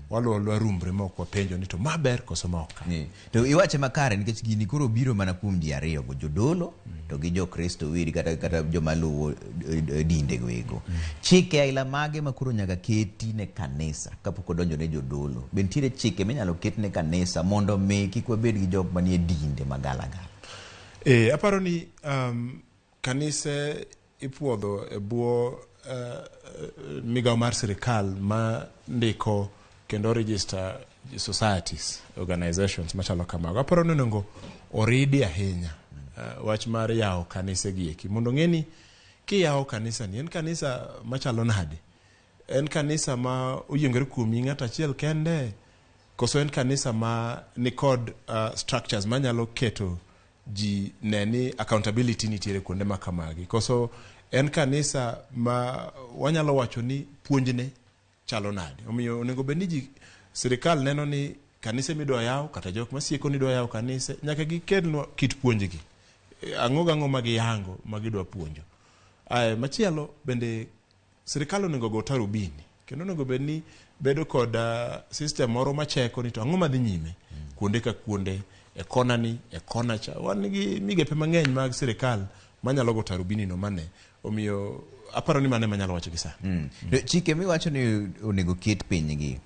Waluwo aluwa rumbre ma ok wapenjo ni to ma ber koso ma ok kare. Ni. To iwache makare nikech gini koro biro mana kuom ji ariyogo, jodolo to gi jokristo weri kata, kata joma luwo eh, eh, dinde go eko. Chike aila mage ma koro nyaka keti ne kanisa kapok odonjo ne jodolo? Be nitiere chike minyalo ket ne kanisa mondo mi kik wabed gi jok manie dinde magalagala? E, aparo ni kanise ipuodho e bwo migawo mar sirikal ma ndiko kendo register societies, organizations machalo kamago. Aparo ni onego oridi ahinya wach mar yawo kanise gi eki mondo ong'e ni kiyawo kanisa ni en kanisa machalo nade, en kanisa ma oyiengore kuomi ng'ato achiel kende koso en kanisa ma nikod structures manyalo keto ji ne ni accountability nitiere kuonde ma kamagi, koso en kanisa ma wanyalo wacho ni puonjne chalo nade. Omiyo onego bed ni ji sirikal neno ni kanise midwa yaw kata jok masieko ni dwa yawo kanise nyaka gikelnwa kit puonjgi, ang'o gang'o ma giyango ma gidwa puonjo. Ae, machielo bende sirikal onego go tarubini kendo onego bed ni bedo kod system moro macheko ni to ang'o madhi nyime kuonde ka kuonde e kona ni e kona cha. Wan gi migepe mang'eny mag sirikal manyalo go tarubini no mane. Omiyo aparo ni mano ema anyalo wacho gi sani. To chike miwacho ni onego ket piny gi.